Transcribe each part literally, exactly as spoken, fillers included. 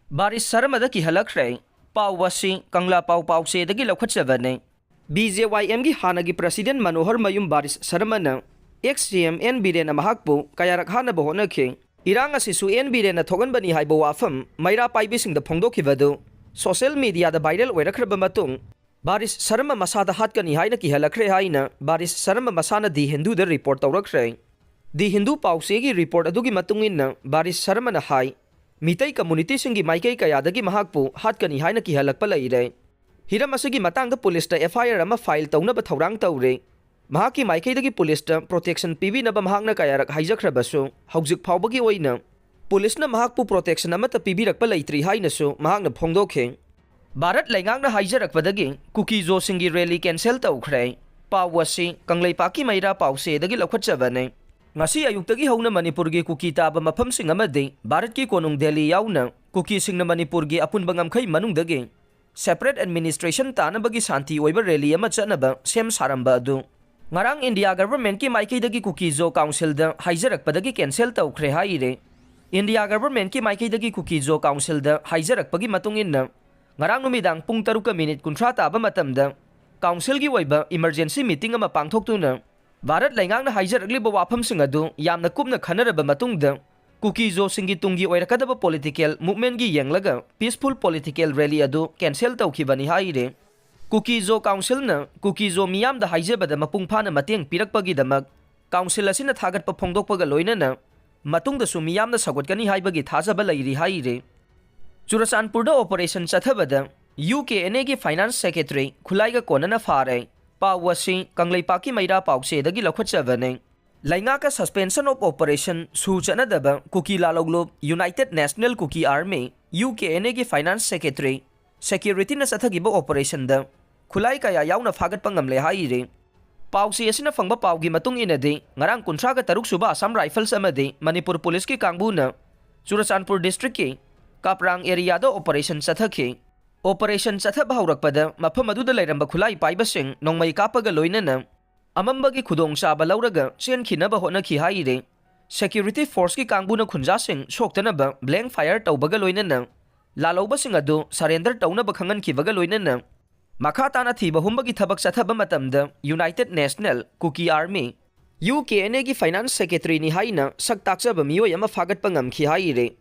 ꯕꯥꯔꯤꯁ ꯁꯔꯃꯗ ꯀꯤꯍꯜꯂꯛꯈ꯭ꯔꯦ꯫ ꯄꯥꯎ ꯑꯁꯤ ꯀꯪꯂꯥ ꯄꯥꯎ ꯄꯥꯎꯆꯦꯗꯒꯤ ꯂꯧꯈꯠꯆꯕꯅꯤ꯫ ꯕꯤ ꯖꯦ ꯋꯥꯏ ꯑꯦꯝꯒꯤ ꯍꯥꯟꯅꯒꯤ ꯄ꯭ꯔꯁꯤꯗꯦꯟ ꯃꯅꯣꯍꯔ ꯃꯌꯨꯝ ꯕꯥꯔꯤꯁ ꯁꯔꯃꯅ ꯑꯦꯛꯁ ꯁꯤ ꯑꯦꯝ ꯑꯦꯟ ꯕꯤꯔꯦꯟꯅ ꯃꯍꯥꯛꯄꯨ ꯀꯌꯥꯔꯛ ꯍꯥꯠꯅꯕ ꯍꯣꯠꯅꯈꯤ꯫ ꯏꯔꯥꯡ ꯑꯁꯤꯁꯨ ꯑꯦꯟ ꯕꯤꯔꯦꯟꯅ ꯊꯣꯛꯍꯟꯕꯅꯤ ꯍꯥꯏꯕ ꯋꯥꯐꯝ ꯃꯩꯔꯥ ꯄꯥꯏꯕꯤꯁꯤꯡꯗ ꯐꯣꯡꯗꯣꯛꯈꯤꯕ ꯑꯗꯨ ꯁꯣꯁꯤꯌꯦꯜ ꯃꯤꯗꯤꯌꯥꯗ ꯚꯥꯏꯔꯦꯜ ꯑꯣꯏꯔꯛꯈ꯭ꯔꯕ ꯃꯇꯨꯡ, ꯕꯥꯔꯤꯁ ꯁꯔꯃ ꯃꯁꯥꯗ ꯍꯥꯠꯀꯅꯤ ꯍꯥꯏꯅ ꯀꯤꯍꯜꯂꯛꯈ꯭ꯔꯦ ꯍꯥꯏꯅ ꯕꯥꯔꯤꯁ ꯁꯔꯃ ꯃꯁꯥꯅ ꯗꯤ ꯍꯤꯟꯗꯨꯗ ꯔꯤꯄꯣꯔꯠ ꯇꯧꯔꯛꯈ꯭ꯔꯦ꯫ ꯗꯤ ꯍꯤꯟꯗꯨ ꯄꯥꯎꯆꯦꯒꯤ ꯔꯤꯄꯣꯔꯠ ꯑꯗꯨꯒꯤ ꯃꯇꯨꯡ ꯏꯟꯅ ꯕꯥꯔꯤꯁ ꯁꯔꯃꯅ ꯍꯥꯏ, ꯃꯤꯇꯩ ꯀꯝꯃꯨꯅꯤꯇꯤꯁꯤꯡꯒꯤ ꯃꯥꯏꯀꯩ ꯀꯌꯥꯗꯒꯤ ꯃꯍꯥꯛꯄꯨ ꯍꯥꯠꯀꯅꯤ ꯍꯥꯏꯅ ꯀꯤꯍꯜꯂꯛꯄ ꯂꯩꯔꯦ꯫ ꯍꯤꯔꯝ ꯑꯁꯤꯒꯤ ꯃꯇꯥꯡꯗ ꯄꯨꯂꯤꯁꯇ ꯑꯦꯐ ꯑꯥꯏ ꯑꯥꯔ ꯑꯃ ꯐꯥꯏꯜ ꯇꯧꯅꯕ ꯊꯧꯔꯥꯡ ꯇꯧꯔꯦ꯫ ꯃꯍꯥꯛꯀꯤ ꯃꯥꯏꯀꯩꯗꯒꯤ ꯄꯨꯂꯤꯁꯇ ꯄ꯭ꯔꯣꯇꯦꯛꯁꯟ ꯄꯤꯕꯤꯅꯕ ꯃꯍꯥꯛꯅ ꯀꯌꯥꯔꯛ ꯍꯥꯏꯖꯈ꯭ꯔꯕꯁꯨ, ꯍꯧꯖꯤꯛ ꯐꯥꯎꯕꯒꯤ ꯑꯣꯏꯅ ꯄꯨꯂꯤꯁꯅ ꯃꯍꯥꯛꯄꯨ ꯄ꯭ꯔꯣꯇꯦꯛꯁꯟ ꯑꯃꯠꯇ ꯄꯤꯕꯤꯔꯛꯄ ꯂꯩꯇ꯭ꯔꯤ ꯍꯥꯏꯅꯁꯨ ꯃꯍꯥꯛꯅ ꯐꯣꯡꯗꯣꯛꯈꯤ꯫ ꯚꯥꯔꯠ ꯂꯩꯉꯥꯛꯅ ꯍꯥꯏꯖꯔꯛꯄꯗꯒꯤ ꯀꯨꯀꯤꯖꯣꯁꯤꯡꯒꯤ ꯔꯦꯂꯤ ꯀꯦꯟꯁꯦꯜ ꯇꯧꯈ꯭ꯔꯦ꯫ ꯄꯥꯎ ꯑꯁꯤ ꯀꯪꯂꯩꯄꯥꯛꯀꯤ ꯃꯩꯔꯥ ꯄꯥꯎꯆꯦꯗꯒꯤ ꯂꯧꯈꯠꯆꯕꯅꯤ꯫ ꯉꯁꯤ ꯑꯌꯨꯛꯇꯒꯤ ꯍꯧꯅ ꯃꯅꯤꯄꯨꯔꯒꯤ ꯀꯨꯀꯤ ꯇꯥꯕ ꯃꯐꯝꯁꯤꯡ ꯑꯃꯗꯤ ꯚꯥꯔꯠꯀꯤ ꯀꯣꯅꯨꯡ ꯗꯦꯜꯂꯤ ꯌꯥꯎꯅ ꯀꯨꯀꯤꯁꯤꯡꯅ ꯃꯅꯤꯄꯨꯔꯒꯤ ꯑꯄꯨꯟꯕ ꯉꯝꯈꯩ ꯃꯅꯨꯡꯗꯒꯤ ꯁꯦꯄꯔꯦꯠ ꯑꯦꯗꯃꯤꯅꯤꯁꯇ꯭ꯔꯦꯁꯟ ꯇꯥꯅꯕꯒꯤ ꯁꯥꯟꯇꯤ ꯑꯣꯏꯕ ꯔꯦꯂꯤ ꯑꯃ ꯆꯠꯅꯕ ꯁꯦꯝ ꯁꯥꯔꯝꯕ ꯑꯗꯨ ꯉꯔꯥꯡ ꯏꯟꯗꯤꯌꯥ ꯒꯚꯔꯟꯃꯦꯟꯠꯀꯤ ꯃꯥꯏꯀꯩꯗꯒꯤ ꯀꯨꯀꯤꯖꯣ ꯀꯥꯎꯟꯁꯤꯜꯗ ꯍꯥꯏꯖꯔꯛꯄꯗꯒꯤ ꯀꯦꯟꯁꯦꯜ ꯇꯧꯈ꯭ꯔꯦ ꯍꯥꯏꯔꯦ꯫ ꯏꯟꯗꯤꯌꯥ ꯒꯚꯔꯟꯃꯦꯟꯠꯀꯤ ꯃꯥꯏꯀꯩꯗꯒꯤ ꯀꯨꯀꯤꯖꯣ ꯀꯥꯎꯟꯁꯤꯜꯗ ꯍꯥꯏꯖꯔꯛꯄꯒꯤ ꯃꯇꯨꯡ ꯏꯟꯅ, ꯉꯔꯥꯡ ꯅꯨꯃꯤꯗꯥꯡ ꯄꯨꯡ ꯇꯔꯨꯛꯀ ꯃꯤꯅꯤꯠ ꯀꯨꯟꯊ꯭ꯔꯥ ꯇꯥꯕ ꯃꯇꯝꯗ ꯀꯥꯎꯟꯁꯤꯜꯒꯤ ꯑꯣꯏꯕ ꯏꯃꯔꯖꯦꯟꯁꯤ ꯃꯤꯇꯤꯡ ꯑꯃ ꯄꯥꯡꯊꯣꯛꯇꯨꯅ ꯚꯥꯔꯠ ꯂꯩꯉꯥꯛꯅ ꯍꯥꯏꯖꯔꯛꯂꯤꯕ ꯋꯥꯐꯝꯁꯤꯡ ꯑꯗꯨ ꯌꯥꯝꯅ ꯀꯨꯞꯅ ꯈꯟꯅꯔꯕ ꯃꯇꯨꯡꯗ, ꯀꯨꯀꯤꯖꯣꯁꯤꯡꯒꯤ ꯇꯨꯡꯒꯤ ꯑꯣꯏꯔꯛꯀꯗꯕ ꯄꯣꯂꯤꯇꯤꯀꯦꯜ ꯃꯨꯚꯃꯦꯟꯠꯀꯤ ꯌꯦꯡꯂꯒ ꯄꯤꯁꯐꯨꯜ ꯄꯣꯂꯤꯇꯤꯀꯦꯜ ꯔꯦꯂꯤ ꯑꯗꯨ ꯀꯦꯟꯁꯦꯜ ꯇꯧꯈꯤꯕꯅꯤ ꯍꯥꯏꯔꯦ꯫ ꯀꯨꯀꯤꯖꯣ ꯀꯥꯎꯟꯁꯤꯜꯅ ꯀꯨꯀꯤꯖꯣ ꯃꯤꯌꯥꯝꯗ ꯍꯥꯏꯖꯕꯗ ꯃꯄꯨꯡ ꯐꯥꯅ ꯃꯇꯦꯡ ꯄꯤꯔꯛꯄꯒꯤꯗꯃꯛ ꯀꯥꯎꯟꯁꯤꯜ ꯑꯁꯤꯅ ꯊꯥꯒꯠꯄ ꯐꯣꯡꯗꯣꯛꯄꯒ ꯂꯣꯏꯅꯅ ꯃꯇꯨꯡꯗꯁꯨ ꯃꯤꯌꯥꯝꯅ ꯁꯧꯒꯠꯀꯅꯤ ꯍꯥꯏꯕꯒꯤ ꯊꯥꯖꯕ ꯂꯩꯔꯤ ꯍꯥꯏꯔꯦ꯫ ꯆꯨꯔꯆꯥꯟꯄꯨꯔꯗ ꯑꯣꯄꯔꯦꯁꯟ ꯆꯠꯊꯕꯗ ꯌꯨ ꯀꯦ ꯑꯦꯟ ꯑꯦꯒꯤ ꯐꯥꯏꯅꯥꯟꯁ ꯁꯦꯀ꯭ꯔꯦꯇꯔꯤ ꯈꯨꯂꯥꯏꯒ ꯀꯣꯟꯅꯅ ꯐꯥꯔꯦ꯫ ꯄꯥꯎ ꯑꯁꯤ ꯀꯪꯂꯩꯄꯥꯛꯀꯤ ꯃꯩꯔꯥ ꯄꯥꯎꯆꯦꯗꯒꯤ ꯂꯧꯈꯠꯆꯕꯅꯤ꯫ ꯂꯩꯉꯥꯛꯀ suspension of operation ꯁꯨ ꯆꯠꯅꯗꯕ ꯀꯨꯀꯤ ꯂꯥꯂꯧꯂꯨꯞ United National Kuki Army, U K N ꯑꯦꯒꯤ ꯐꯥꯏꯅꯥꯟꯁ ꯁꯦꯀ꯭ꯔꯦꯇꯔꯤ ꯁꯦꯀ꯭ꯌꯨꯔꯤꯇꯤꯅ ꯆꯠꯊꯈꯤꯕ ꯑꯣꯄꯔꯦꯁꯟꯗ ꯈꯨꯠꯂꯥꯏ ꯀꯌꯥ ꯌꯥꯎꯅ ꯐꯥꯒꯠꯄ ꯉꯝꯂꯦ ꯍꯥꯏꯔꯤ꯫ ꯄꯥꯎꯆꯦ ꯑꯁꯤꯅ ꯐꯪꯕ ꯄꯥꯎꯒꯤ ꯃꯇꯨꯡ ꯏꯟꯅꯗꯤ, ꯉꯔꯥꯡ ꯀꯨꯟꯊ꯭ꯔꯥꯒ ꯇꯔꯨꯛ ꯁꯨꯕ ꯑꯁꯥꯝ ꯔꯥꯏꯐꯜꯁ ꯑꯃꯗꯤ ꯃꯅꯤꯄꯨꯔ ꯄꯨꯂꯤꯁꯀꯤ ꯀꯥꯡꯕꯨꯅ ꯆꯨꯔꯆꯥꯟꯄꯨꯔ ꯗꯤꯁꯇ꯭ꯔꯤꯛꯀꯤ ꯀꯥꯞꯔꯥꯡ ꯑꯦꯔꯤꯌꯥꯗ ꯑꯣꯄꯔꯦꯁꯟ ꯆꯠꯊꯈꯤ꯫ ꯑꯣꯄꯔꯦꯁꯟ ꯆꯠꯊꯕ ꯍꯧꯔꯛꯄꯗ ꯃꯐꯝ ꯑꯗꯨꯗ ꯂꯩꯔꯝꯕ ꯈꯨꯠꯂꯥꯏ ꯄꯥꯏꯕꯁꯤꯡ ꯅꯣꯡꯃꯩ ꯀꯥꯞꯄꯒ ꯂꯣꯏꯅꯅ ꯑꯃꯝꯕꯒꯤ ꯈꯨꯗꯣꯡꯆꯥꯕ ꯂꯧꯔꯒ ꯆꯦꯟꯈꯤꯅꯕ ꯍꯣꯠꯅꯈꯤ ꯍꯥꯏꯔꯤ꯫ ꯁꯦꯀ꯭ꯌꯨꯔꯤꯇꯤ ꯐꯣꯔꯁꯀꯤ ꯀꯥꯡꯕꯨꯅ ꯈꯨꯟꯖꯥꯁꯤꯡ ꯁꯣꯛꯇꯅꯕ ꯕ꯭ꯂꯦꯡ ꯐꯥꯌꯔ ꯇꯧꯕꯒ ꯂꯣꯏꯅꯅ ꯂꯥꯜꯍꯧꯕꯁꯤꯡ ꯑꯗꯨ surrender ꯇꯧꯅꯕ ꯈꯪꯍꯟꯈꯤꯕꯒ ꯂꯣꯏꯅꯅ ꯃꯈꯥ ꯇꯥꯅ ꯊꯤꯕ ꯍꯨꯝꯕꯒꯤ ꯊꯕꯛ ꯆꯠꯊꯕ ꯃꯇꯝꯗ United National Kuki Army, U K N A ꯒꯤ finance secretaryꯅꯤ ꯍꯥꯏꯅ ꯁꯛ ꯇꯥꯛꯆꯕ ꯃꯤꯑꯣꯏ ꯑꯃ ꯐꯥꯒꯠꯄ ꯉꯝꯈꯤ ꯍꯥꯏꯔꯤ꯫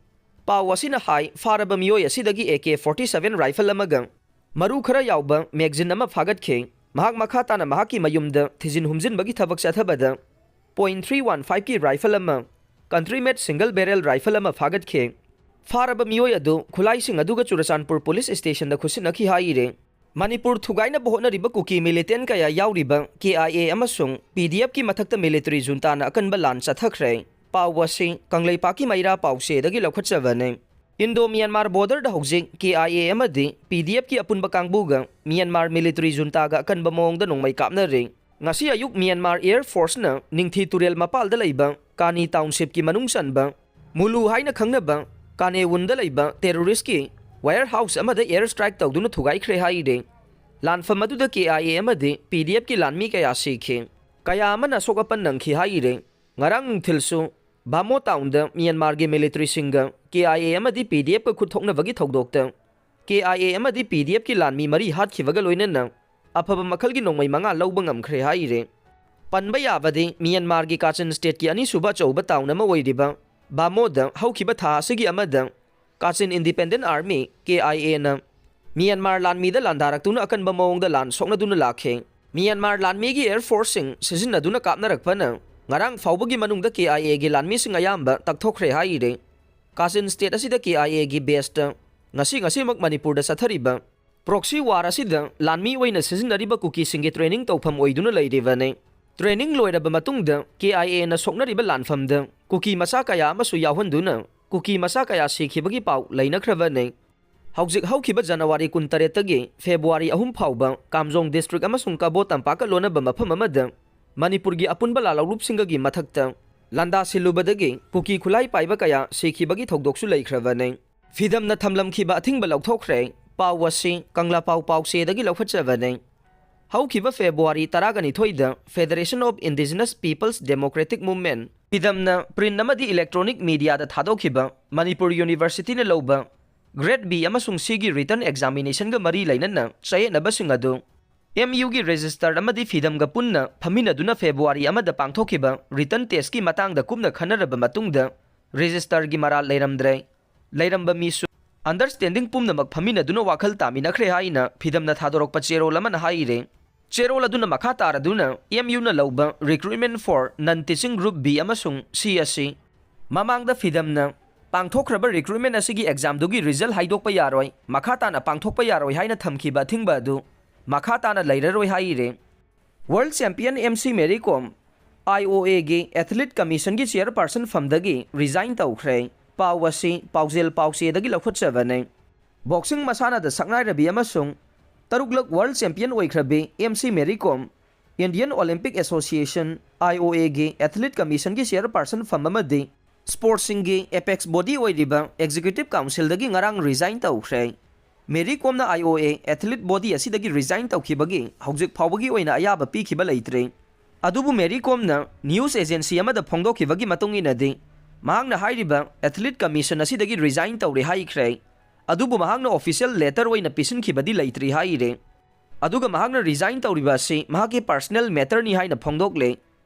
ꯄꯥꯎ ꯑꯁꯤꯅ ꯍꯥꯏ, ꯐꯥꯔꯕ ꯃꯤꯑꯣꯏ ꯑꯁꯤꯗꯒꯤ A K forty seven rifle ꯑꯃꯒ ꯃꯔꯨ ꯈꯔ ꯌꯥꯎꯕ magazine ꯑꯃ ꯐꯥꯒꯠꯈꯤ꯫ ꯃꯍꯥꯛ ꯃꯈꯥ ꯇꯥꯅ ꯃꯍꯥꯛꯀꯤ ꯃꯌꯨꯝꯗ ꯊꯤꯖꯤꯟ ꯍꯨꯝꯖꯤꯟꯕꯒꯤ ꯊꯕꯛ ꯆꯠꯊꯕꯗ point three one five ꯀꯤ rifle ꯑꯃ, country made single barrel rifle ꯑꯃ ꯐꯥꯒꯠꯈꯤ꯫ ꯐꯥꯔꯕ ꯃꯤꯑꯣꯏ ꯑꯗꯨ ꯈꯨꯠꯂꯥꯏꯁꯤꯡ ꯑꯗꯨꯒ ꯆꯨꯔꯆꯥꯟꯄꯨꯔ police stationꯗ ꯈꯨꯠꯁꯤꯟꯅꯈꯤ ꯍꯥꯏꯔꯦ꯫ ꯃꯅꯤꯄꯨꯔ ꯊꯨꯒꯥꯏꯅꯕ ꯍꯣꯠꯅꯔꯤꯕ ꯀꯨꯀꯤ militant ꯀꯌꯥ ꯌꯥꯎꯔꯤꯕ K I A ꯑꯃꯁꯨꯡ P D F ꯀꯤ ꯃꯊꯛꯇ military juntaꯅ ꯑꯀꯟꯕ ꯂꯥꯟ ꯆꯠꯊꯈ꯭ꯔꯦ꯫ ꯄꯥꯎ ꯑꯁꯤ ꯀꯪꯂꯩꯄꯥꯛꯀꯤ ꯃꯩꯔꯥ ꯄꯥꯎꯆꯦꯗꯒꯤ ꯂꯧꯈꯠꯆꯕꯅꯤ꯫ Indo Myanmar borderꯗ ꯍꯧꯖꯤꯛ K I A ꯑꯃꯗꯤ P D F ꯀꯤ ꯑꯄꯨꯟꯕ ꯀꯥꯡꯕꯨꯒ Myanmar military juntaꯒ ꯑꯀꯟꯕ ꯃꯑꯣꯡꯗ ꯅꯣꯡꯃꯩ ꯀꯥꯞꯅꯔꯤ꯫ ꯉꯁꯤ ꯑꯌꯨꯛ Myanmar Air Forceꯅ ꯅꯤꯡꯊꯤ ꯇꯨꯔꯦꯜ ꯃꯄꯥꯜꯗ ꯂꯩꯕ ꯀꯥꯅꯤ townshipꯀꯤ ꯃꯅꯨꯡ ꯆꯟꯕ ꯃꯨꯂꯨ ꯍꯥꯏꯅ ꯈꯪꯅꯕ ꯀꯥꯅꯦꯋꯨꯟꯗ ꯂꯩꯕ terroristꯀꯤ warehouse ꯑꯃꯗ air strike ꯇꯧꯗꯨꯅ ꯊꯨꯒꯥꯏꯈ꯭ꯔꯦ ꯍꯥꯏꯔꯦ꯫ ꯂꯥꯟꯐꯝ ꯑꯗꯨꯗ K I A ꯑꯃꯗꯤ P D Fꯀꯤ ꯂꯥꯟꯃꯤ ꯀꯌꯥ ꯁꯤꯈꯤ꯫ ꯀꯌꯥ ꯑꯃꯅ ꯑꯁꯣꯛ ꯑꯄꯟ ꯅꯪꯈꯤ ꯍꯥꯏꯔꯦ꯫ ꯉꯔꯥꯡ ꯅꯨꯡꯊꯤꯜꯁꯨ ꯚꯥꯃꯣ townꯗ Myanmarꯒꯤ militaryꯁꯤꯡꯒ K I A ꯑꯃꯗꯤ P D Fꯀ ꯈꯨꯠ ꯊꯣꯛꯅꯕꯒꯤ ꯊꯧꯗꯣꯛꯇ K I A ꯑꯃꯗꯤ P D Fꯀꯤ ꯂꯥꯟꯃꯤ ꯃꯔꯤ ꯍꯥꯠꯈꯤꯕꯒ ꯂꯣꯏꯅꯅ ꯑꯐꯕ ꯃꯈꯜꯒꯤ ꯅꯣꯡꯃꯩ ꯃꯉꯥ ꯂꯧꯕ ꯉꯝꯈ꯭ꯔꯦ ꯍꯥꯏꯔꯦ꯫ ꯄꯟꯕ ꯌꯥꯕꯗꯤ Myanmarꯒꯤ Kachin stateꯀꯤ ꯑꯅꯤꯁꯨꯕ ꯑꯆꯧꯕ town ꯑꯃ ꯑꯣꯏꯔꯤꯕ ꯚꯥꯃꯣꯗ ꯍꯧꯈꯤꯕ ꯊꯥ ꯑꯁꯤꯒꯤ ꯑꯃꯗ Kachin Independent Army, K I Aꯅ Myanmar ꯂꯥꯟꯃꯤꯗ ꯂꯥꯟꯗꯥꯔꯛꯇꯨꯅ ꯑꯀꯟꯕ ꯃꯑꯣꯡꯗ ꯂꯥꯟ ꯁꯣꯛꯅꯗꯨꯅ ꯂꯥꯛꯈꯤ꯫ Myanmar ꯂꯥꯟꯃꯤꯒꯤ air forceꯁꯤꯡ ꯁꯤꯖꯤꯟꯅꯗꯨꯅ ꯀꯥꯞꯅꯔꯛꯄꯅ ꯉꯔꯥꯡ ꯐꯥꯎꯕꯒꯤ ꯃꯅꯨꯡꯗ K I Aꯒꯤ ꯂꯥꯟꯃꯤꯁꯤꯡ ꯑꯌꯥꯝꯕ ꯇꯛꯊꯣꯛꯈ꯭ꯔꯦ ꯍꯥꯏꯔꯦ꯫ Kachin state ꯑꯁꯤꯗ K I Aꯒꯤ baseꯇ ꯉꯁꯤ ꯉꯁꯤꯃꯛ ꯃꯅꯤꯄꯨꯔꯗ ꯆꯠꯊꯔꯤꯕ proxy war ꯑꯁꯤꯗ ꯂꯥꯟꯃꯤ ꯑꯣꯏꯅ ꯁꯤꯖꯤꯟꯅꯔꯤꯕ ꯀꯨꯀꯤꯁꯤꯡꯒꯤ training ꯇꯧꯐꯝ ꯑꯣꯏꯗꯨꯅ ꯂꯩꯔꯤꯕꯅꯤ꯫ Training ꯂꯣꯏꯔꯕ ꯃꯇꯨꯡꯗ K I Aꯅ ꯁꯣꯛꯅꯔꯤꯕ ꯂꯥꯟꯐꯝꯗ ꯀꯨꯀꯤ ꯃꯆꯥ ꯀꯌꯥ ꯑꯃꯁꯨ ꯌꯥꯎꯍꯟꯗꯨꯅ ꯀꯨꯀꯤ ꯃꯆꯥ ꯀꯌꯥ ꯁꯤꯈꯤꯕꯒꯤ ꯄꯥꯎ ꯂꯩꯅꯈ꯭ꯔꯕꯅꯤ꯫ ꯍꯧꯖꯤꯛ ꯍꯧꯈꯤꯕ January ꯀꯨꯟꯇꯔꯦꯠꯇꯒꯤ February ꯑꯍꯨꯝ ꯐꯥꯎꯕ Kamjong district ꯑꯃꯁꯨꯡ ꯀꯕꯣ ꯇꯝꯄꯥꯛꯀ ꯂꯣꯟꯅꯕ ꯃꯐꯝ ꯑꯃꯗ ꯃꯅꯤꯄꯨꯔꯒꯤ ꯑꯄꯨꯟꯕ ꯂꯥꯜꯍꯧꯂꯨꯞꯁꯤꯡꯒꯒꯤ ꯃꯊꯛꯇ ꯂꯥꯟꯗꯥ ꯁꯤꯜꯂꯨꯕꯗꯒꯤ ꯀꯨꯀꯤ ꯈꯨꯠꯂꯥꯏ ꯄꯥꯏꯕ ꯀꯌꯥ ꯁꯤꯈꯤꯕꯒꯤ ꯊꯧꯗꯣꯛꯁꯨ ꯂꯩꯈ꯭ꯔꯕꯅꯤ꯫ ꯐꯤꯗꯝꯅ ꯊꯝꯂꯝꯈꯤꯕ ꯑꯊꯤꯡꯕ ꯂꯧꯊꯣꯛꯈ꯭ꯔꯦ꯫ ꯄꯥꯎ ꯑꯁꯤ ꯀꯪꯂꯥꯄꯥꯎ ꯄꯥꯎꯆꯦꯗꯒꯤ ꯂꯧꯈꯠꯆꯕꯅꯤ꯫ ꯍꯧꯈꯤꯕ February ꯇꯔꯥꯒ ꯅꯤꯊꯣꯏꯗ Federation of Indigenous Peoples Democratic Movement, ꯐꯤꯗꯝꯅ print ꯑꯃꯗꯤ electronic mediaꯗ ꯊꯥꯗꯣꯛꯈꯤꯕ ꯃꯅꯤꯄꯨꯔ Universityꯅ ꯂꯧꯕ Grade B ꯑꯃꯁꯨꯡ Cꯒꯤ written examinationꯒ ꯃꯔꯤ ꯂꯩꯅꯅ ꯆꯌꯦꯠꯅꯕꯁꯤꯡ ꯑꯗꯨ MUꯒꯤ registrar ꯑꯃꯗꯤ FIDMꯒ ꯄꯨꯟꯅ ꯐꯝꯃꯤꯟꯅꯗꯨꯅ February ꯑꯃꯗ ꯄꯥꯡꯊꯣꯛꯈꯤꯕ written testꯀꯤ ꯃꯇꯥꯡꯗ ꯀꯨꯞꯅ ꯈꯟꯅꯔꯕ ꯃꯇꯨꯡꯗ registrarꯒꯤ ꯃꯔꯥꯜ ꯂꯩꯔꯝꯗ꯭ꯔꯦ꯫ ꯂꯩꯔꯝꯕ ꯃꯤꯁꯨ understanding ꯄꯨꯝꯅꯃꯛ ꯐꯝꯃꯤꯟꯅꯗꯨꯅ ꯋꯥꯈꯜ ꯇꯥꯃꯤꯟꯅꯈ꯭ꯔꯦ ꯍꯥꯏꯅ FIDMꯅ ꯊꯥꯗꯣꯔꯛꯄ ꯆꯦꯔꯣꯜ ꯑꯃꯅ ꯍꯥꯏꯔꯦ꯫ ꯆꯦꯔꯣꯜ ꯑꯗꯨꯅ ꯃꯈꯥ ꯇꯥꯔꯗꯨꯅ MUꯅ ꯂꯧꯕ recruitment for non teaching group B ꯑꯃꯁꯨꯡ C ꯑꯁꯤ ꯃꯃꯥꯡꯗ FIDMꯅ ꯄꯥꯡꯊꯣꯛꯈ꯭ꯔꯕ recruitment ꯑꯁꯤꯒꯤ examꯗꯨꯒꯤ result ꯍꯥꯏꯗꯣꯛꯄ ꯌꯥꯔꯣꯏ, ꯃꯈꯥ ꯇꯥꯅ ꯄꯥꯡꯊꯣꯛꯄ ꯌꯥꯔꯣꯏ ꯍꯥꯏꯅ ꯊꯝꯈꯤꯕ ꯑꯊꯤꯡꯕ ꯑꯗꯨ ꯃꯈꯥ ꯇꯥꯅ ꯂꯩꯔꯔꯣꯏ ꯍꯥꯏꯔꯦ꯫ World champion MC Mary Kom, IOAꯒꯤ athlete commissionꯒꯤ chairperson ꯐꯝꯗꯒꯤ resign ꯇꯧꯈ꯭ꯔꯦ꯫ ꯄꯥꯎ ꯑꯁꯤ ꯄꯥꯎꯖꯦꯜ ꯄꯥꯎꯆꯦꯗꯒꯤ ꯂꯧꯈꯠꯆꯕꯅꯤ꯫ Boxing ꯃꯁꯥꯟꯅꯗ ꯁꯛꯅꯥꯏꯔꯕꯤ ꯑꯃꯁꯨꯡ ꯇꯔꯨꯛꯂꯛ world champion ꯑꯣꯏꯈ꯭ꯔꯕꯤ MC Mary Kom, Indian Olympic Association, IOAꯒꯤ athlete commissionꯒꯤ chairperson ꯐꯝ ꯑꯃꯗꯤ sportsꯁꯤꯡꯒꯤ apex body ꯑꯣꯏꯔꯤꯕ executive councilꯗꯒꯤ ꯉꯔꯥꯡ resign ꯇꯧꯈ꯭ꯔꯦ꯫ Mary Komꯅ IOA athlete body ꯑꯁꯤꯗꯒꯤ resign ꯇꯧꯈꯤꯕꯒꯤ ꯍꯧꯖꯤꯛ ꯐꯥꯎꯕꯒꯤ ꯑꯣꯏꯅ ꯑꯌꯥꯕ ꯄꯤꯈꯤꯕ ꯂꯩꯇ꯭ꯔꯤ꯫ ꯑꯗꯨꯕꯨ Mary Komꯅ news agency ꯑꯃꯗ ꯐꯣꯡꯗꯣꯛꯈꯤꯕꯒꯤ ꯃꯇꯨꯡ ꯏꯟꯅꯗꯤ, ꯃꯍꯥꯛꯅ ꯍꯥꯏꯔꯤꯕ athlete commission ꯑꯁꯤꯗꯒꯤ resign ꯇꯧꯔꯦ ꯍꯥꯏꯈ꯭ꯔꯦ꯫ ꯑꯗꯨꯕꯨ ꯃꯍꯥꯛꯅ official letter ꯑꯣꯏꯅ ꯄꯤꯁꯤꯟꯈꯤꯕꯗꯤ ꯂꯩꯇ꯭ꯔꯤ ꯍꯥꯏꯔꯦ꯫ ꯑꯗꯨꯒ ꯃꯍꯥꯛꯅ resign ꯇꯧꯔꯤꯕ ꯑꯁꯤ ꯃꯍꯥꯛꯀꯤ personal matterꯅꯤ ꯍꯥꯏꯅ ꯐꯣꯡꯗꯣꯛꯂꯦ꯫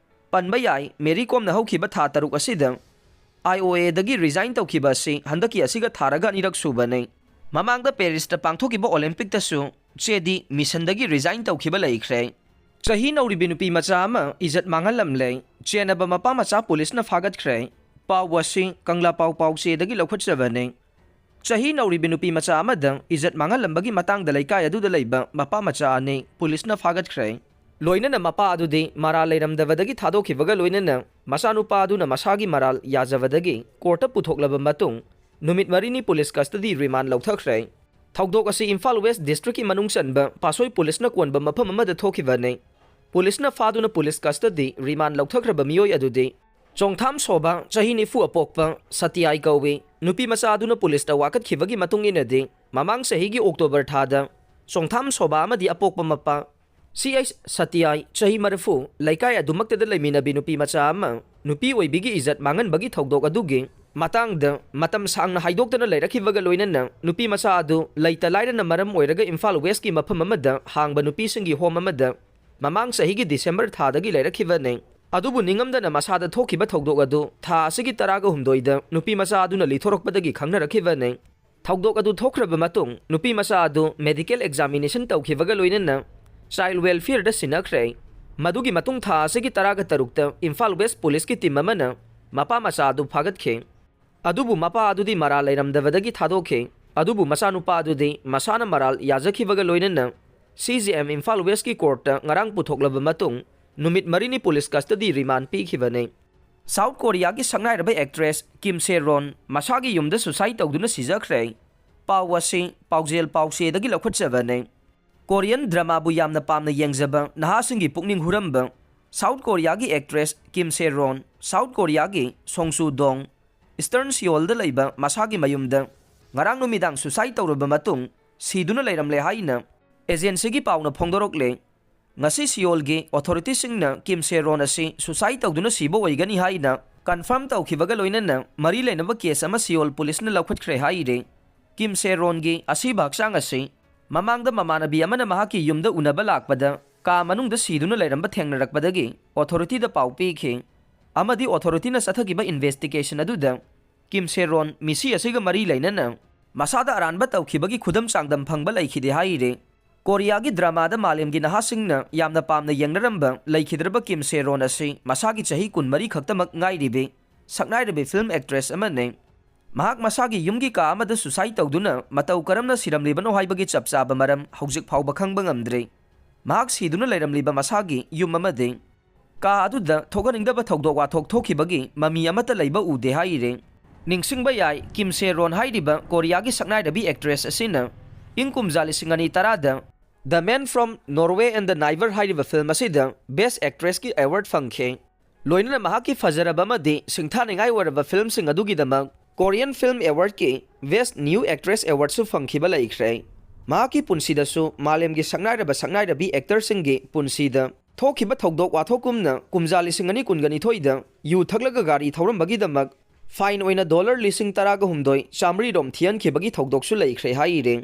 ꯄꯟꯕ ꯌꯥꯏ, Mary Komꯅ ꯍꯧꯈꯤꯕ ꯊꯥ ꯇꯔꯨꯛ ꯑꯁꯤꯗ IOAꯗꯒꯤ resign ꯇꯧꯈꯤꯕ ꯑꯁꯤ ꯍꯟꯗꯛꯀꯤ ꯑꯁꯤꯒ ꯊꯥꯔꯒ ꯑꯅꯤꯔꯛ ꯁꯨꯕꯅꯤ꯫ ꯃꯃꯥꯡꯗ Parisꯇ ꯄꯥꯡꯊꯣꯛꯈꯤꯕ Olympicꯇꯁꯨ ꯆꯦꯗꯤ missionꯗꯒꯤ resign ꯇꯧꯈꯤꯕ ꯂꯩꯈ꯭ꯔꯦ꯫ ꯆꯍꯤ ꯅꯧꯔꯤꯕꯤ ꯅꯨꯄꯤ ꯃꯆꯥ ꯑꯃ ꯏꯖꯠ ꯃꯥꯡꯍꯜꯂꯝꯂꯦ꯫ ꯆꯦꯟꯅꯕ ꯃꯄꯥ ꯃꯆꯥ ꯄꯨꯂꯤꯁꯅ ꯐꯥꯒꯠꯈ꯭ꯔꯦ꯫ ꯄꯥꯎ ꯑꯁꯤ ꯀꯪꯂꯥ ꯄꯥꯎ ꯄꯥꯎꯆꯦꯗꯒꯤ ꯂꯧꯈꯠꯆꯕꯅꯤ꯫ ꯆꯍꯤ ꯅꯧꯔꯤꯕꯤ ꯅꯨꯄꯤ ꯃꯆꯥ ꯑꯃꯗ ꯏꯖꯠ ꯃꯥꯡꯍꯜꯂꯝꯕꯒꯤ ꯃꯇꯥꯡꯗ ꯂꯩꯀꯥꯏ ꯑꯗꯨꯗ ꯂꯩꯕ ꯃꯄꯥ ꯃꯆꯥ ꯑꯅꯤ ꯄꯨꯂꯤꯁꯅ ꯐꯥꯒꯠꯈ꯭ꯔꯦ꯫ ꯂꯣꯏꯅꯅ ꯃꯄꯥ ꯑꯗꯨꯗꯤ ꯃꯔꯥꯜ ꯂꯩꯔꯝꯗꯕꯗꯒꯤ ꯊꯥꯗꯣꯛꯈꯤꯕꯒ ꯂꯣꯏꯅꯅ ꯃꯆꯥꯅꯨꯄꯥ ꯑꯗꯨꯅ ꯃꯁꯥꯒꯤ ꯃꯔꯥꯜ ꯌꯥꯖꯕꯗꯒꯤ courtꯇ ꯄꯨꯊꯣꯛꯂꯕ ꯃꯇꯨꯡ ꯅꯨꯃꯤꯠ ꯃꯔꯤꯅꯤ police custody remand ꯂꯧꯊꯈ꯭ꯔꯦ꯫ ꯊꯧꯗꯣꯛ ꯑꯁꯤ ꯏꯝꯐꯥꯜ West districtꯀꯤ ꯃꯅꯨꯡ ꯆꯟꯕ ꯄꯥꯁꯣꯏ ꯄꯨꯂꯤꯁꯅ ꯀꯣꯟꯕ ꯃꯐꯝ ꯑꯃꯗ ꯊꯣꯛꯈꯤꯕꯅꯤ꯫ ꯄꯨꯂꯤꯁꯅ ꯐꯥꯗꯨꯅ police custody remand ꯂꯧꯊꯈ꯭ꯔꯕ ꯃꯤꯑꯣꯏ ꯑꯗꯨꯗꯤ ꯆꯣꯡꯊꯥꯝ ꯁꯣꯕꯥ, ꯆꯍꯤ ꯅꯤꯐꯨ ꯑꯄꯣꯛꯄ ꯁꯇꯤꯌꯥꯏ ꯀꯧꯏ꯫ ꯅꯨꯄꯤ ꯃꯆꯥ ꯑꯗꯨꯅ ꯄꯨꯂꯤꯁꯇ ꯋꯥꯀꯠꯈꯤꯕꯒꯤ ꯃꯇꯨꯡ ꯏꯟꯅꯗꯤ, ꯃꯃꯥꯡ ꯆꯍꯤꯒꯤ October ꯊꯥꯗ ꯆꯣꯡꯊꯥꯝ ꯁꯣꯕꯥ ꯑꯃꯗꯤ ꯑꯄꯣꯛꯄ ꯃꯄꯥ ꯁꯤ ꯑꯩꯆ ꯁꯇꯤꯌꯥꯏ, ꯆꯍꯤ ꯃꯔꯤꯐꯨ, ꯂꯩꯀꯥꯏ ꯑꯗꯨꯃꯛꯇꯗ ꯂꯩꯃꯤꯟꯅꯕꯤ ꯅꯨꯄꯤ ꯃꯆꯥ ꯑꯃ ꯅꯨꯄꯤ ꯑꯣꯏꯕꯤꯒꯤ ꯏꯖꯠ ꯃꯥꯡꯍꯟꯕꯒꯤ ꯊꯧꯗꯣꯛ ꯑꯗꯨꯒꯤ ꯃꯇꯥꯡꯗ ꯃꯇꯝ ꯁꯥꯡꯅ ꯍꯥꯏꯗꯣꯛꯇꯅ ꯂꯩꯔꯛꯈꯤꯕꯒ ꯂꯣꯏꯅꯅ ꯅꯨꯄꯤ ꯃꯆꯥ ꯑꯗꯨ ꯂꯩꯇ ꯂꯥꯏꯔꯅ ꯃꯔꯝ ꯑꯣꯏꯔꯒ ꯏꯝꯐꯥꯜ ꯋꯦꯁꯀꯤ ꯃꯐꯝ ꯑꯃꯗ ꯍꯥꯡꯕ ꯅꯨꯄꯤꯁꯤꯡꯒꯤ ꯍꯣꯝ ꯑꯃꯗ ꯃꯃꯥꯡ ꯆꯍꯤꯒꯤ ꯗꯤꯁꯦꯝꯕꯔ ꯊꯥꯗꯒꯤ ꯂꯩꯔꯛꯈꯤꯕꯅꯤ꯫ ꯑꯗꯨꯕꯨ ꯅꯤꯡꯉꯝꯗꯅ ꯃꯁꯥꯗ ꯊꯣꯛꯈꯤꯕ ꯊꯧꯗꯣꯛ ꯑꯗꯨ ꯊꯥ ꯑꯁꯤꯒꯤ ꯇꯔꯥꯒ ꯍꯨꯝꯗꯣꯏꯗ ꯅꯨꯄꯤ ꯃꯆꯥ ꯑꯗꯨꯅ ꯂꯤꯊꯣꯔꯛꯄꯗꯒꯤ ꯈꯪꯅꯔꯛꯈꯤꯕꯅꯤ꯫ ꯊꯧꯗꯣꯛ ꯑꯗꯨ ꯊꯣꯛꯈ꯭ꯔꯕ ꯃꯇꯨꯡ ꯅꯨꯄꯤ ꯃꯆꯥ ꯑꯗꯨ ꯃꯦꯗꯤꯀꯦꯜ ꯑꯦꯛꯖꯥꯃꯤꯅꯦꯁꯟ ꯇꯧꯈꯤꯕꯒ ꯂꯣꯏꯅꯅ ꯆꯥꯏꯜ ꯋꯦꯜꯐꯤꯌꯔꯗ ꯁꯤꯟꯅꯈ꯭ꯔꯦ꯫ ꯃꯗꯨꯒꯤ ꯃꯇꯨꯡ ꯊꯥ ꯑꯁꯤꯒꯤ ꯇꯔꯥꯒ ꯇꯔꯨꯛꯇ ꯏꯝꯐꯥꯜ ꯋꯦꯁ ꯄꯨꯂꯤꯁꯀꯤ ꯇꯤꯝ ꯑꯃꯅ ꯃꯄꯥ ꯃꯆꯥ ꯑꯗꯨ ꯐꯥꯒꯠꯈꯤ꯫ ꯑꯗꯨꯕꯨ ꯃꯄꯥ ꯑꯗꯨꯗꯤ ꯃꯔꯥꯜ ꯂꯩꯔꯝꯗꯕꯗꯒꯤ ꯊꯥꯗꯣꯛꯈꯤ꯫ ꯑꯗꯨꯕꯨ ꯃꯆꯥꯅꯨꯄꯥ ꯑꯗꯨꯗꯤ ꯃꯁꯥꯅ ꯃꯔꯥꯜ ꯌꯥꯖꯈꯤꯕꯒ ꯂꯣꯏꯅꯅ ꯁꯤ ꯖꯤ ꯑꯦꯝ ꯏꯝꯐꯥꯜ ꯋꯦꯁꯀꯤ ꯀꯣꯔꯠꯇ ꯉꯔꯥꯡ ꯄꯨꯊꯣꯛꯂꯕ ꯃꯇꯨꯡ ꯅꯨꯃꯤꯠ ꯃꯔꯤꯅꯤ ꯄꯨꯂꯤꯁ ꯀꯁꯇꯗꯤ ꯔꯤꯃꯥꯟ ꯄꯤꯈꯤꯕꯅꯤ꯫ ꯁꯥꯎꯠ ꯀꯣꯔꯤꯌꯥꯒꯤ ꯁꯛꯅꯥꯏꯔꯕ ꯑꯦꯛꯇ꯭ꯔꯦꯁ ꯀꯤꯝ ꯁꯦ ꯔꯣꯟ ꯃꯁꯥꯒꯤ ꯌꯨꯝꯗ ꯁꯨꯁꯥꯏꯗ ꯇꯧꯗꯨꯅ ꯁꯤꯖꯈ꯭ꯔꯦ꯫ ꯄꯥꯎ ꯑꯁꯤ ꯄꯥꯎꯖꯦꯜ ꯄꯥꯎꯆꯦꯗꯒꯤ ꯂꯧꯈꯠꯆꯕꯅꯤ꯫ ꯀꯣꯔꯤꯌꯟ ꯗ꯭ꯔꯃꯥꯕꯨ ꯌꯥꯝꯅ ꯄꯥꯝꯅ ꯌꯦꯡꯖꯕ ꯅꯍꯥꯁꯤꯡꯒꯤ ꯄꯨꯛꯅꯤꯡ ꯍꯨꯔꯝꯕ ꯁꯥꯎꯠ ꯀꯣꯔꯤꯌꯥꯒꯤ ꯑꯦꯛꯇ꯭ꯔꯦꯁ ꯀꯤꯝ ꯁꯦ ꯔꯣꯟ, ꯁꯥꯎꯠ ꯀꯣꯔꯤꯌꯥꯒꯤ ꯁꯣꯡꯁꯨ ꯗꯣꯡ, ꯏꯁꯇꯔꯟ ꯁꯤꯑꯣꯜꯗ ꯂꯩꯕ ꯃꯁꯥꯒꯤ ꯃꯌꯨꯝꯗ ꯉꯔꯥꯡ ꯅꯨꯃꯤꯗꯥꯡ ꯁꯨꯁꯥꯏꯗ ꯇꯧꯔꯕ ꯃꯇꯨꯡ ꯁꯤꯗꯨꯅ ꯂꯩꯔꯝꯂꯦ ꯍꯥꯏꯅ ꯑꯦꯖꯦꯟꯁꯤꯒꯤ ꯄꯥꯎꯅ ꯐꯣꯡꯗꯣꯔꯛꯂꯦ꯫ ꯉꯁꯤ ꯁꯤꯑꯣꯜꯒꯤ ꯑꯣꯊꯣꯔꯤꯇꯤꯁꯤꯡꯅ ꯀꯤꯝ ꯁꯦ ꯔꯣꯟ ꯑꯁꯤ ꯁꯨꯁꯥꯏꯗ ꯇꯧꯗꯨꯅ ꯁꯤꯕ ꯑꯣꯏꯒꯅꯤ ꯍꯥꯏꯅ ꯀꯟꯐꯥꯔꯝ ꯇꯧꯈꯤꯕꯒ ꯂꯣꯏꯅꯅ ꯃꯔꯤ ꯂꯩꯅꯕ ꯀꯦꯁ ꯑꯃ ꯁꯤꯑꯣꯜ ꯄꯨꯂꯤꯁꯅ ꯂꯧꯈꯠꯈ꯭ꯔꯦ ꯍꯥꯏꯔꯤ꯫ ꯀꯤꯝ ꯁꯦ ꯔꯣꯟꯒꯤ ꯑꯁꯤꯕ ꯍꯛꯆꯥꯡ ꯑꯁꯤ ꯃꯃꯥꯡꯗ ꯃꯃꯥꯟꯅꯕꯤ ꯑꯃꯅ ꯃꯍꯥꯛꯀꯤ ꯌꯨꯝꯗ ꯎꯅꯕ ꯂꯥꯛꯄꯗ ꯀꯥ ꯃꯅꯨꯡꯗ ꯁꯤꯗꯨꯅ ꯂꯩꯔꯝꯕ ꯊꯦꯡꯅꯔꯛꯄꯗꯒꯤ ꯑꯣꯊꯣꯔꯤꯇꯤꯗ ꯄꯥꯎ ꯄꯤꯈꯤ ꯑꯃꯗꯤ ꯑꯣꯊꯣꯔꯤꯇꯤꯅ ꯆꯠꯊꯈꯤꯕ ꯏꯟꯚꯦꯁꯇꯤꯒꯦꯁꯟ ꯑꯗꯨꯗ ꯀꯤꯝ ꯁꯦ ꯔꯣꯟ ꯃꯤꯁꯤ ꯑꯁꯤꯒ ꯃꯔꯤ ꯂꯩꯅꯅ ꯃꯁꯥꯗ ꯑꯔꯥꯟꯕ ꯇꯧꯈꯤꯕꯒꯤ ꯈꯨꯗꯝ ꯆꯥꯡꯗꯝ ꯐꯪꯕ ꯂꯩꯈꯤꯗꯦ ꯍꯥꯏꯔꯤ꯫ ꯀꯣꯔꯤꯌꯥꯒꯤ ꯗ꯭ꯔꯃꯥꯗ ꯃꯥꯂꯦꯝꯒꯤ ꯅꯍꯥꯁꯤꯡꯅ ꯌꯥꯝꯅ ꯄꯥꯝꯅ ꯌꯦꯡꯅꯔꯝꯕ ꯂꯩꯈꯤꯗ꯭ꯔꯕ ꯀꯤꯝ ꯁꯦ ꯔꯣꯟ ꯑꯁꯤ ꯃꯁꯥꯒꯤ ꯆꯍꯤ ꯀꯨꯟꯃꯔꯤ ꯈꯛꯇꯃꯛ ꯉꯥꯏꯔꯤꯕꯤ ꯁꯛꯅꯥꯏꯔꯕꯤ ꯐꯤꯜꯝ ꯑꯦꯛꯇ꯭ꯔꯦꯁ ꯑꯃꯅꯤ꯫ ꯃꯍꯥꯛ ꯃꯁꯥꯒꯤ ꯌꯨꯝꯒꯤ ꯀꯥ ꯑꯃꯗ ꯁꯨꯁꯥꯏꯗ ꯇꯧꯗꯨꯅ ꯃꯇꯧ ꯀꯔꯝꯅ ꯁꯤꯔꯝꯂꯤꯕꯅꯣ ꯍꯥꯏꯕꯒꯤ ꯆꯞ ꯆꯥꯕ ꯃꯔꯝ ꯍꯧꯖꯤꯛ ꯐꯥꯎꯕ ꯈꯪꯕ ꯉꯝꯗ꯭ꯔꯤ꯫ ꯃꯍꯥꯛ ꯁꯤꯗꯨꯅ ꯂꯩꯔꯝꯂꯤꯕ ꯃꯁꯥꯒꯤ ꯌꯨꯝ ꯑꯃꯗꯤ ꯀꯥ ꯑꯗꯨꯗ ꯊꯣꯛꯍꯟꯅꯤꯡꯗꯕ ꯊꯧꯗꯣꯛ ꯋꯥꯊꯣꯛ ꯊꯣꯛꯈꯤꯕꯒꯤ ꯃꯃꯤ ꯑꯃꯠꯇ ꯂꯩꯕ ꯎꯗꯦ ꯍꯥꯏꯔꯤ꯫ ꯅꯤꯡꯁꯤꯡꯕ ꯌꯥꯏ, ꯀꯤꯝ ꯁꯦ ꯔꯣꯟ ꯍꯥꯏꯔꯤꯕ ꯀꯣꯔꯤꯌꯥꯒꯤ ꯁꯛꯅꯥꯏꯔꯕꯤ ꯑꯦꯛꯇ꯭ꯔꯦꯁ ꯑꯁꯤꯅ ꯏꯪ ꯀꯨꯝꯖꯥ ꯂꯤꯁꯤꯡ ꯑꯅꯤ ꯇꯔꯥꯗ The Man from Norway and the Neighbor ꯍꯥꯏꯔꯤꯕ ꯐꯤꯜꯝ ꯑꯁꯤꯗ ꯕꯦꯁ ꯑꯦꯛꯇ꯭ꯔꯦꯁꯀꯤ ꯑꯦꯋꯥꯔꯗ ꯐꯪꯈꯤ꯫ ꯂꯣꯏꯅꯅ ꯃꯍꯥꯛꯀꯤ ꯐꯖꯔꯕ ꯑꯃꯗꯤ ꯁꯤꯡꯊꯥꯅꯤꯡꯉꯥꯏ ꯑꯣꯏꯔꯕ ꯐꯤꯜꯝꯁꯤꯡ ꯑꯗꯨꯒꯤꯗꯃꯛ ꯀꯣꯔꯤꯌꯟ ꯐꯤꯜꯝ ꯑꯦꯋꯥꯔꯗꯀꯤ ꯕꯦꯁ ꯅ꯭ꯌꯨ ꯑꯦꯛꯇ꯭ꯔꯦꯁ ꯑꯦꯋꯥꯔꯗꯁꯨ ꯐꯪꯈꯤꯕ ꯂꯩꯈ꯭ꯔꯦ꯫ ꯃꯍꯥꯛꯀꯤ ꯄꯨꯟꯁꯤꯗꯁꯨ ꯃꯥꯂꯦꯝꯒꯤ ꯁꯛꯅꯥꯏꯔꯕ ꯁꯛꯅꯥꯏꯔꯕꯤ ꯑꯦꯛꯇꯔꯁꯤꯡꯒꯤ ꯄꯨꯟꯁꯤꯗ ꯊꯣꯛꯈꯤꯕ ꯊꯧꯗꯣꯛ ꯋꯥꯊꯣꯛꯀꯨꯝꯅ ꯀꯨꯝꯖꯥ ꯂꯤꯁꯤꯡ ꯑꯅꯤ ꯀꯨꯟꯒ ꯅꯤꯊꯣꯏꯗ ꯌꯨ ꯊꯛꯂꯒ ꯒꯥꯔꯤ ꯊꯧꯔꯝꯕꯒꯤꯗꯃꯛ Fine ꯑꯣꯏꯅ dollar ꯂꯤꯁꯤꯡ ꯇꯔꯥꯒ ꯍꯨꯝꯗꯣꯏ ꯆꯥꯃꯔꯤ ꯔꯣꯝ ꯊꯤꯍꯟꯈꯤꯕꯒꯤ ꯊꯧꯗꯣꯛꯁꯨ ꯂꯩꯈ꯭ꯔꯦ ꯍꯥꯏꯔꯤ꯫